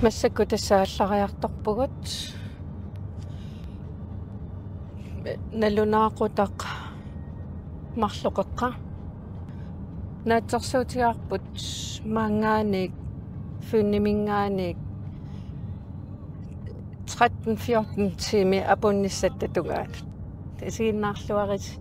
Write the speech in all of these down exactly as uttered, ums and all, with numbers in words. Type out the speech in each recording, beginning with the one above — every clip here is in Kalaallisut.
Massakkut tassa aallariartorpugut. Nalunaaqutaq marloqeqqa. Naatsorsuutigaarput maanngaanniit Fyniminngaanniit tretten fjorten tiimi apuunnissatta tungaanut. Isiginnaarluarisi.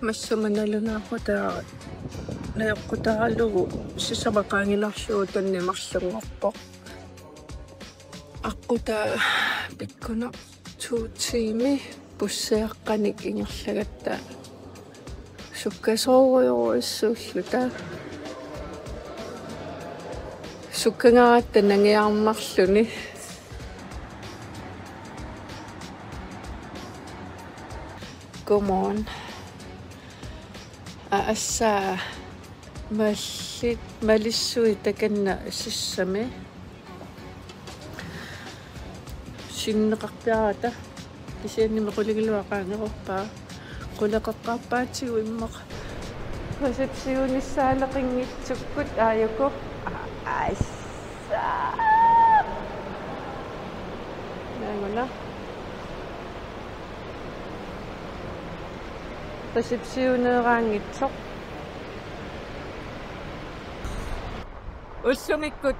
Massuma nalunaaqutaq najoqqutaaralugu sisamat qaangilaarlugu taanna marlunngorpoq. Aqqutaa pikkunarpoq to tiimi bussiaqqanik ingerlagatta. Sukkasoorujorujussuulluta. Sukkangaratta nangiarmarluni. Godmorgen. Aa, tassa mallit, malissui takanna sissami. Sinneqarpiarata. Kisiannimi qulingiluat qaangeruppai. Quleqeqqaarpaatigut immaqa. Qasipsiunissaaleqinngitsukkut aajuku. Assa. Naanguna. Qasipsiuneeraanngitsoq. Ullumikkut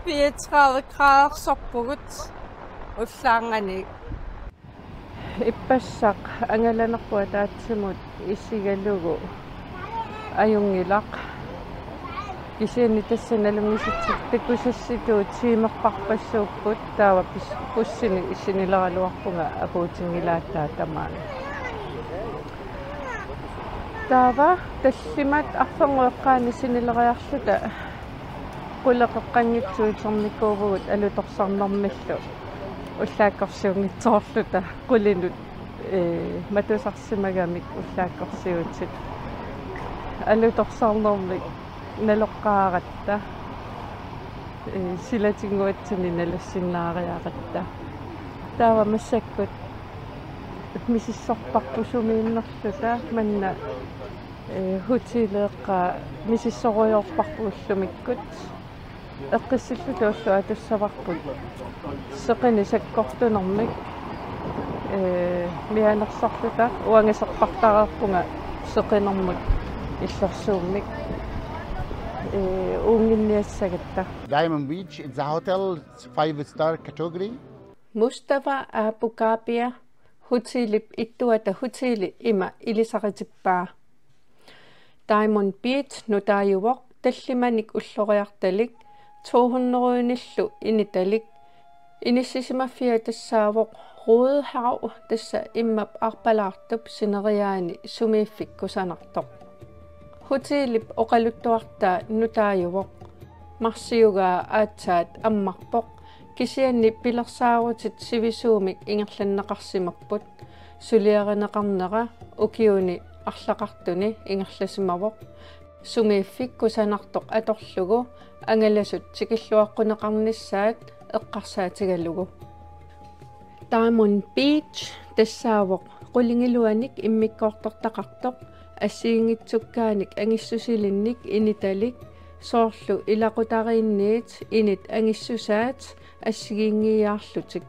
fireogtredive gradersorpugut ullaarnganiit. Ippassaq angalanerput ataatsimut isigalugu ajunngilaq. Kisianni tassa nalunngisitsisut takusassitut tiimerparpassuupput, taava bus-, bussini sinileraluarpunga apuutinngilaat taava tamaani. Taava tallimat arferngooq eqqaani sinileriarluta quleqeqqanngitsuutermikuuvugut alutorsarnermillu ullaakkorsiunngitsoorluta qulinut, ee, matusarsimagamik ullaakkorsiutit. Alutorsarnermik naloqqaaratta, ee, silatinnguatsinni nalussinnaariaratta. Taava massakkut misissorparput sumiinnerluta manna, ee, hotelieqqaa misissorujoorparput ullumikkut. Eqqissilluta ulloq atussavarput seqineq sakkortunermik, ee, mianersorluta uanga serpartareerpunga seqinermut illorsuummik, ee, uunnginniassagatta. Diamond Beach, it's a hotel, it's five star category. Mustafa Abu Kabia, hotelip ittuata hoteli ima ilisaritippaa. Diamond Beach nutaajuvoq tallimanik ulloriartalik to hundredenillu initalik. Inissisimaffiat tassaavoq Rødehav, tassa immap aarpalaartup sineriaani sumiiffik kusanartoq. Hotelip oqaluttuartaa nutaajuvoq. Marsiugaa aatsaat ammarpoq, kisianni pilersaarutit sivisuumik ingerlanneqarsimapput. Suliarineqarnera ukiuni arlaqartuni ingerlasimavoq. Sumiiffik kusanartoq atorlugu angalasut tikilluaqquneqarnissaat eqqarsaatigalugu. Diamond Beach tassaavoq qulingiluanik immikkoortortaqartoq, assigiinngitsukkaannik angissusilinnik initalik, soorlu ilaqutariinniit init angissusaat assigiinngiiaarlutik.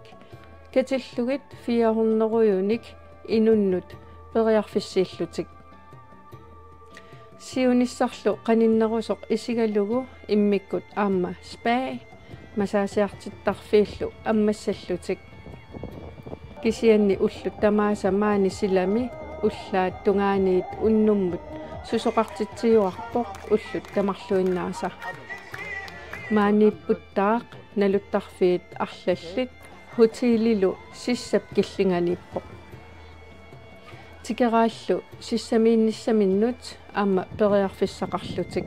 Katillugit fire hundredenik inunnut periarfissiillutik. Siunissarlu qaninnerusoq isigalugu immikkut aamma spa, massageriartittarfiillu ammassallutik. Kisianni ullut tamaasa maani silami ullaat tungaaniit unnummut susoqartitsiuarpoq ullut tamarluinnaasa. Maaniipputtaaq naluttarfiit arlallit hotelilu sissap killinganiippoq. Tikeraallu sissamiinnissaminnut aamma periarfissaqarlutik.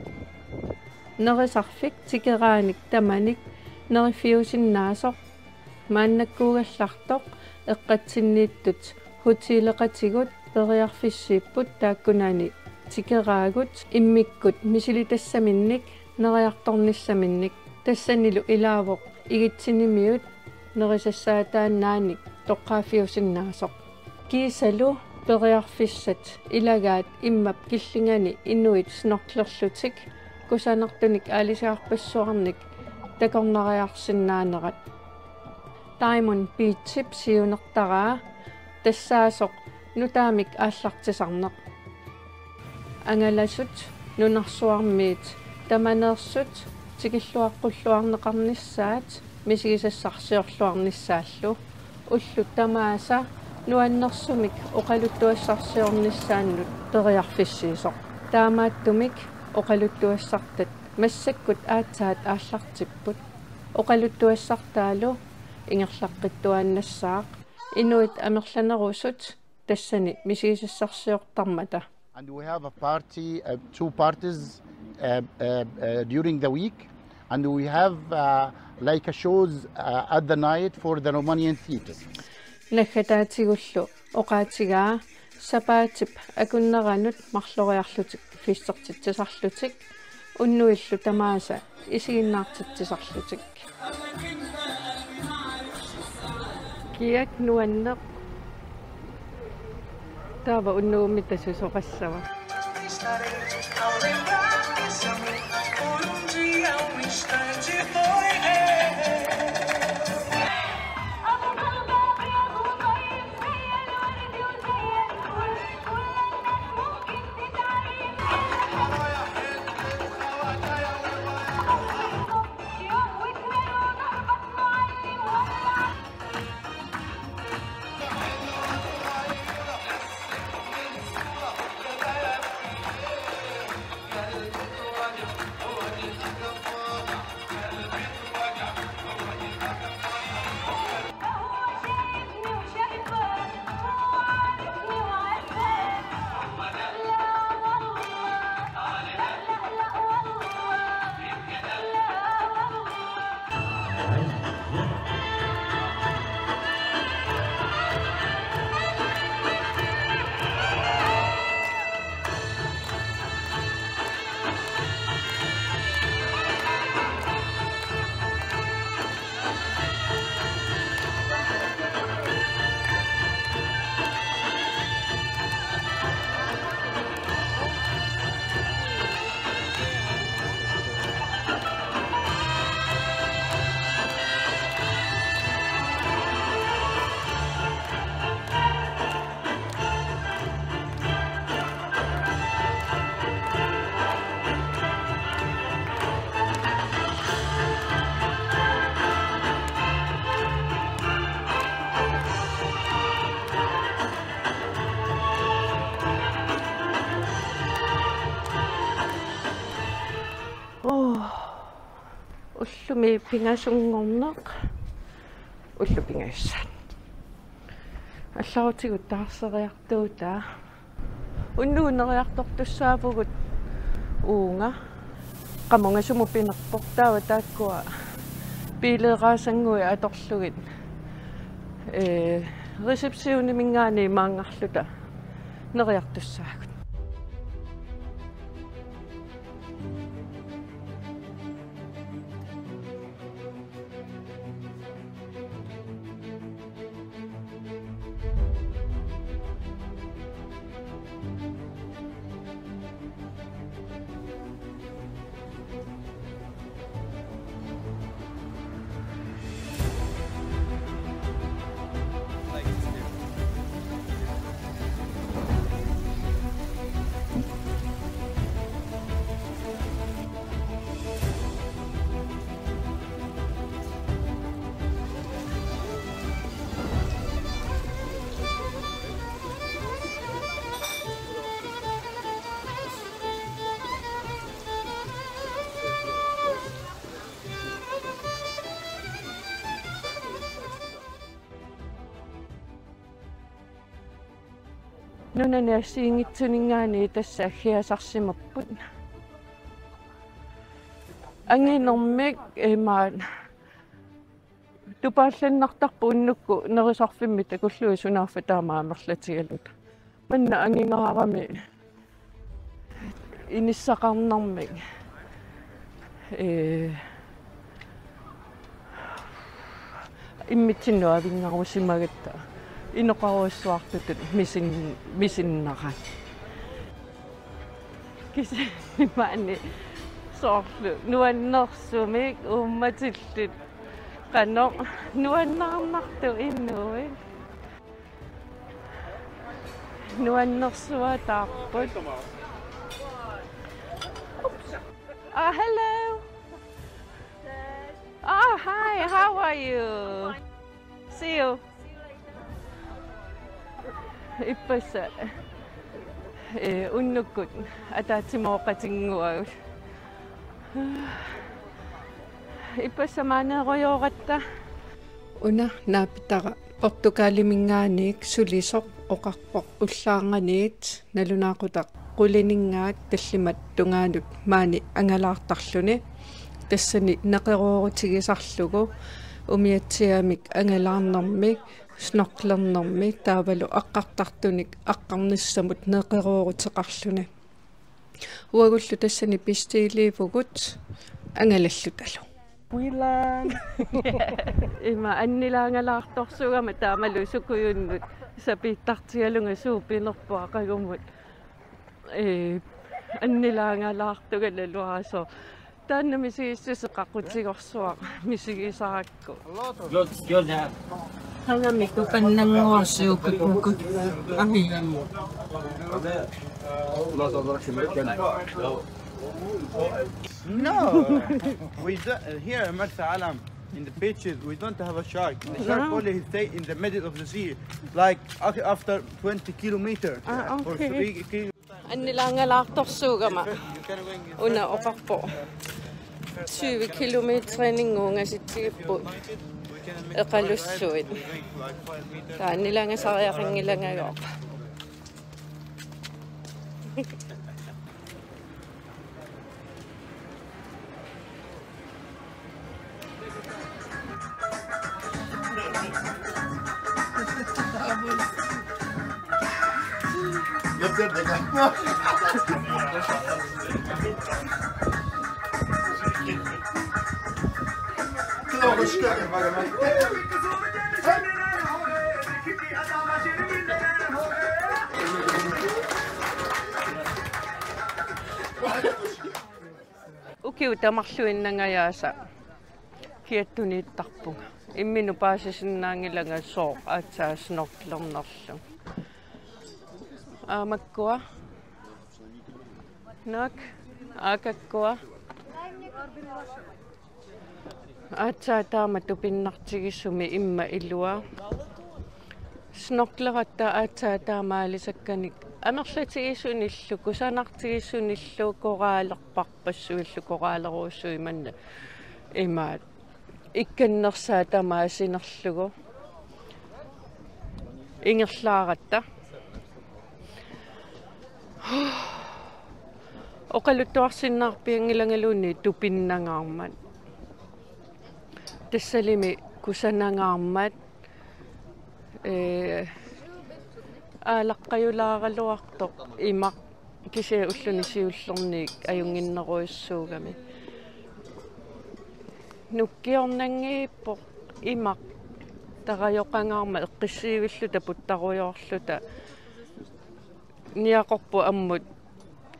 Nerisarfik tikeraanik tamanik neriffiusinnaasoq maannakkuugallartoq eqqatsinniittut hotelleqatigut periarfissiipput taakkunani tikeraagut immikkut misilitassaminnik neriartornissaminnik. Tassanilu ilaavoq Igitsinimiut nerisassaataannaanik toqqaaffiusinnaasoq. Kiisalu periarfissat ilagaat immap killingani inuit snorklerlutik kusanartunik aalisarpassuarnik takornariarsinnaanerat. Diamond Beachip siunertaraa tassaasoq nutaamik aallartisarneq. Angalasut nunarsuarmiit tamaneersut tikilluaqqulluarneqarnissaat misigisassarsiorluarnissaallu ullut tamaasa nuannersumik oqaluttuassarsiornissaannut periarfissiisoq. Taamaattumik oqaluttuassartat massakkut aatsaat aallartipput. Oqaluttuassartaalu ingerlaqqittuaannassaaq inuit amerlanerusut tassani misigisassarsiortarmata. And we have a party, uh, two parties, uh, uh, uh, during the week, and we have, uh, like a shows, uh, at the night for the Romanian theatre. Naggataatigullu oqaatigaa sapaatip akunneranut marloriarlutik festertitsisarlutik unnuillu tamaasa isiginnaartitsisarlutik. Kiak nuanneq. Taava unnugumitta susoqassava. Åh, ullumi pingasunngorneq. Ullut pingasut. Allarutigut taarseriartuutaa. Unnugu neriartortussaavugut uunga. Qamunga sumut pinerpoq taava taakkua biileeraasannguit atorlugit. Ee, receptioniminngaanniit maanngarluta neriartussaagut. Nunani assigiinngitsuninngaanniit tassa aggiasarsimapput. Anginermik imaat tupaallannartarpoq unnukkut nerisarfimmit takullugit sunaaffa taama amerlatigaluta. Manna angingaarami inissaqarnermik. Ee, immitsinnut avinngarusimagatta inoqarujussuartutut misin-, misinnarami. Kisianni maani soorlu nuannersumik uummatillit qanoq nuannaarnartut inuit. Nuannersuataarput. Ah, hello. Ah, hi, how are you? See you. Ippassaq, eh, unnukkut ataatsimooqatinnguagut. Ippassaq maaneerujooratta. Una naapitara Portugaliminngaanniit sulisoq oqarpoq ullaarnganiit nalunaaqutaq qulininngaat tallimat tungaanut maani angalaartarluni. Tassani neqeroorutigisarlugu umiatsiaamik angalaarnermi, snorklernermi taavalu aqqartartunik aqqarnissamut neqerooruteqarluni. Uagullu tassani bestiiliivugut angalallutalu. Quillan. Ima annilaangalaartorsuugama taamalu sukujunnut sapiittartigalunga suup pinerpoq aqagumut. Ee, annilaangalaartunga naluara sooq. Taanna misigissutsit qaqutigorsuaq misigisarakku. Good, good, yeah. Hangami kupannanngorsuukut. Ami. No, we do, here in Marsa Alam, in the beaches, we don't have a shark. The shark No. only stay in the middle of the sea, like, af-, after twenty kilometer Ah, or okay. three kilo-. Annilaangalaartorsuugama una oqarpoq tyve kilometerinik ungasitsigippoq eqalussuit. Taava annilaangasariaqanngilangajooq. Ukiut tamarluinnangajaasa kiattuniittarpunga. Imminut paasisinnaanngilanga sooq aatsaat snorklernerlunga. Aamakkua. Naak. Aakakkua. Aatsaat taama tupinnartigisumik immaqa ilua. Snorkleratta aatsaat taama aalisakkanik amerlatigisunillu, kusanartigisunillu, koraalerparpassuillu, koraaleruussuit manna imaat. Ikkannersaat tamaat sinerlugu. Ingerlaaratta. Oqaluttuarsinnaarpianngilangaluunniit tupinnangaarmat. Tassalimi kusanangaarmat, ee, aalaqqajulaaraluartoq imaq kisianni ulluni siullerni ajunnginnerujussuugami. Nukkiornanngiippoq imaq tarajoqangaarmat eqqissiivilluta puttarujoorluta. Niaqorpoq ammut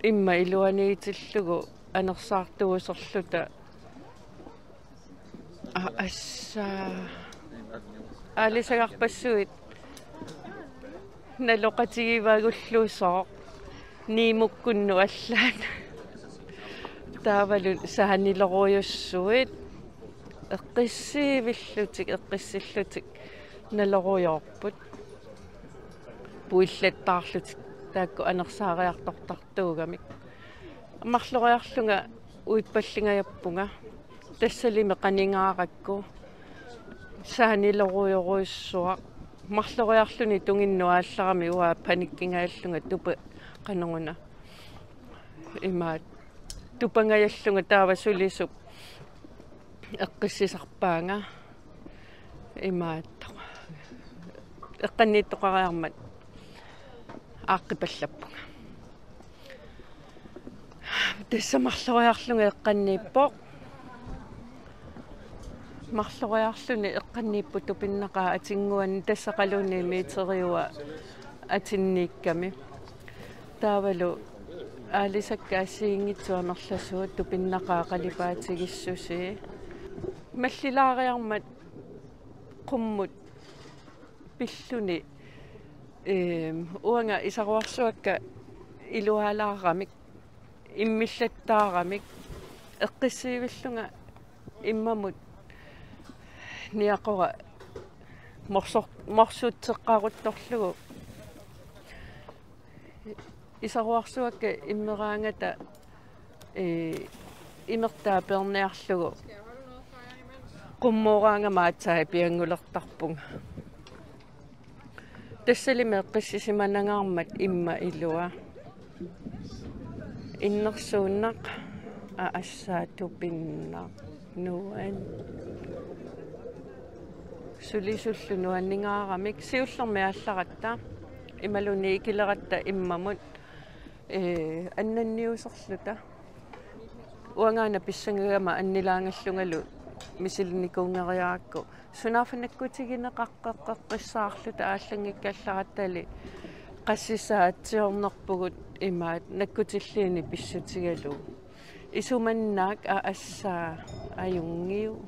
immaqa iluaniitillugu anersaartuuserluta. A-, assa. Aalisagarpassuit naloqatigivagullu sooq Nemokkunnut allaat. Taavalu saanilorujussuit eqqissiivillutik, eqqissillutik nalorujoorput. Puillattaarlutik taakku anersaariartortartuugamik. Marloriarlunga uippallingajappunga. Tassalimi qaningaarakku saanilorujorujussuaq. Marloriarluni tunginnut aallarami uanga panikkingajallunga tupa qanoruna. Imaat tupangajallunga taava sulisup eqqissisarpaanga imaattoq. Eqqanniittoqariarmat aaqqipallappunga. Tassa marloriarlunga eqqanniippoq. Marloriarluni eqqanniippoq tupinnaqaaq atinnguani, tassa qaluunniit meteriua atinniikkami. Taavalu aalisakkat assigiinngitsut amerlasuut tupinnaqaaq qalipaatigissutsigit. Mallilaariarmat qummut pilluni, eem, uanga isaruarsuakka ilualaaramik, immillattaaramik, eqqissiivillunga immamut niaqora morsor-, morsutseqqaruttorlugu. Isaruarsuakka immeraangata, ee, imertaa peerniarlugu qummooraangama aatsaat pianngulertarpunga. Tassalimi eqqissisimanangaarmat imma ilua. Innersuunnaq, aa, assaa, tupinnaq, nuan. Sulisullu nuanningaaramik, siullermik aallaratta imaluunniit ikileratta immamut, ee, annanniuserluta. Uangaana pissangagama annilaangallungalu misilinnikuunngeriarakku. Sunaaffa nakkutigineqaqqeqqissaarluta aallanngikkallarata, qassisaatsiornerpugut imaat nakkutilliinik pissutigalugu. Isumannaak, aa, assaa, ajunngiuk.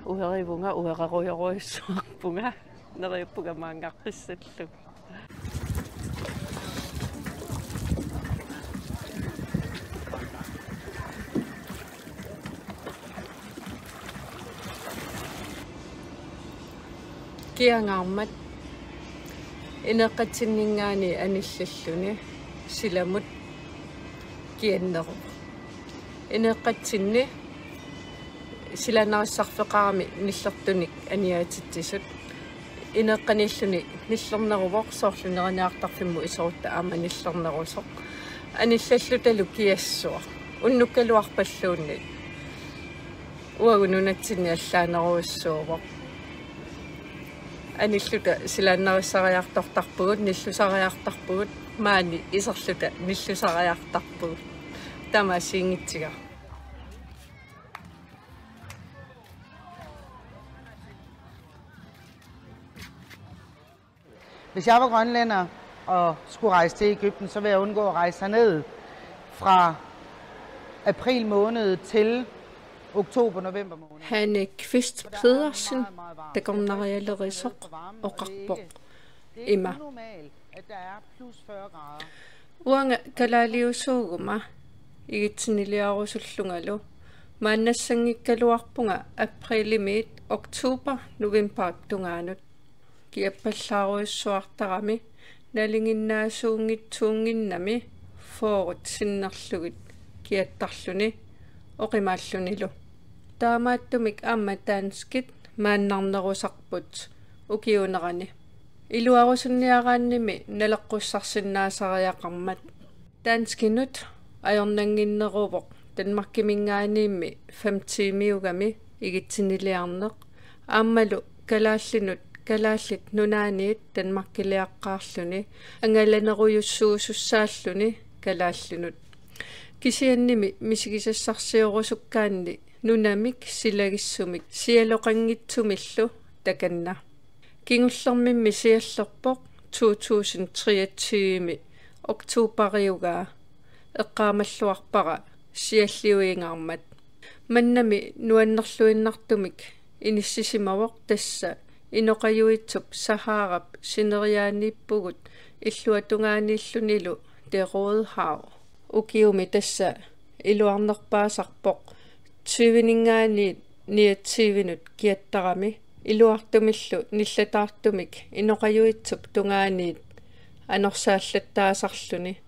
Uerivunga, uererujorujussuarpunga. Neriuppunga maanngaqqissallugu. Kiangaarmat ineeqqatsinninngaanniit anillalluni silamut kianneruvoq. Ineeqqatsinni silaannarissarfeqarami nillertunik aniatitsisut. Ineeqqaniilluni nillerneruvoq, soorlu neriniartarfimmut iserutta aamma nillernerusoq. Anillallutalu kiassuaq. Unnukkaluarpalluunniit. Uagut nunatsinni allaanerujussuuvoq. Anilluta silaannarissariartortarpugut, nillusariartarpugut, maani iserluta nillusariartarpugut. Taamaasiinngitsiga. Hvis jeg var grønlænder og skulle rejse til Egypten, så vil jeg undgå at rejse herned fra april måned til oktober, november måned. Hanne Kvist Pedersen, takornarialerisoq, oqarpoq ima: Uanga kalaaliusuuguma igitsinniliarusullungalu maannassanngikkaluarpunga aprilimiit oktober, novembarip tungaanut. Kiappallaarujussuartarami nalinginnaasuunngitsuunnginnami fyrret sinnerlugit kiattarluni oqimaallunilu. Taamaattumik aamma danskit maannarnerusarput ukiuunerani. Iluarusunniaraannimi naleqqussaarsinnaasariaqarmat. Danskinut ajornannginneruvoq Danmarkiminngaanniimmi fem tiimiugami igitsinniliarneq, aammalu kalaallinut Kalaallit Nunaanniit Danmarkiliaqqaarluni angalanerujussuusussaalluni kalaallinut. Kisiannimi misigisassarsiorusukkaanni nunamik silagissumik sialoqanngitsumillu takanna. Kingullermimmi siallerpoq to tusind treogtyve oktoberiugaa, eqqaamalluarpara sialliuingaarmat. Mannami nuannerluinnartumik inissisimavoq, tassa inoqajuitsup Saharap sineriaaniippugut illuatungaaniillunilu Det Røde Hav. Ukiumi tassa iluarnerpaasarpoq tyveninngaanniit niogtyvenut kiattarami, iluartumillu nillataartumik inoqajuitsup tungaaniit anorsaallattaasarluni.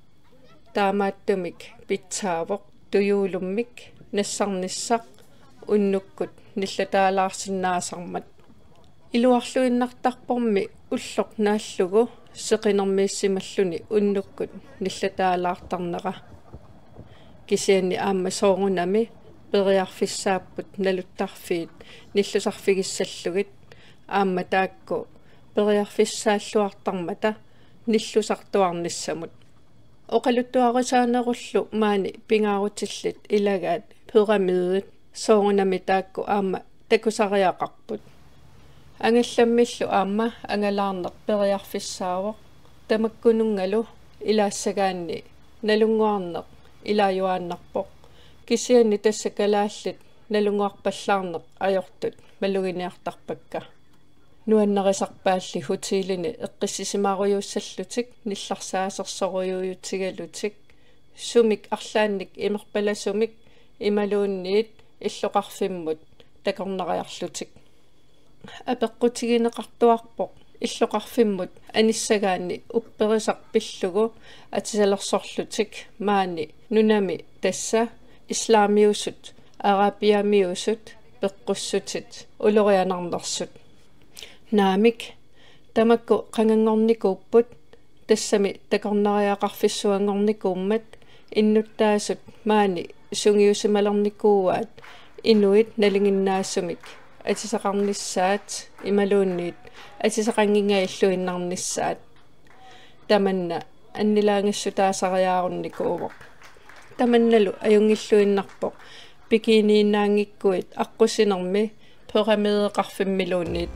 Taamaattumik pitsaavoq tujuulummik nassarnissaq unnukkut nillataalaarsinnaasarmat. Iluarluinnartarpormi ulloq naallugu seqinermiissimalluni unnukkut nillataalaartarnera. Kisianni aamma soorunami periarfissaapput naluttarfiit nillusarfigissallugit aamma taakku periarfissaalluartarmata nillusartuarnissamut. Oqaluttuarisaanerullu maani pingaarutillit ilagaat pyramidit soorunami taakku aamma takusariaqarput. Angallammillu aamma angalaarneq periarfissaavoq. Tamakkununngalu ilaassagaanni nalunnguarneq ilaajuaannarpoq. Kisianni tassa kalaallit nalunnguarpallaarneq ajortut maluginiartarpakka. Nuannarisarpaalli hotelini eqqissisimaarujussallutik nillarsaasersorujussuutigalutik, sumik arlaannik imerpalasumik imaluunniit illoqarfimmut takornariarlutik. Apeqqutigineqartuarpoq illoqarfimmut anissagaanni upperisaq pillugu atisalersorlutik maani nunami tassa islamiusut, arabiamiusut peqqussutit ulorianarnersut. Naamik, tamakku qanganngornikuupput, tassami takornariaqarfissuanngornikuummat innuttaasut maani sungiusimalernikuuaat inuit nalinginnaasumik atisaqarnissaat imaluunniit atisaqanngingajilluinnarnissaat. Tamanna annilaangissutaasariaarunnikuuvoq. Tamannalu ajunngilluinnarpoq bikiniinnaanngikkuit aqqusinermi pyramideqarfimmiluunniit.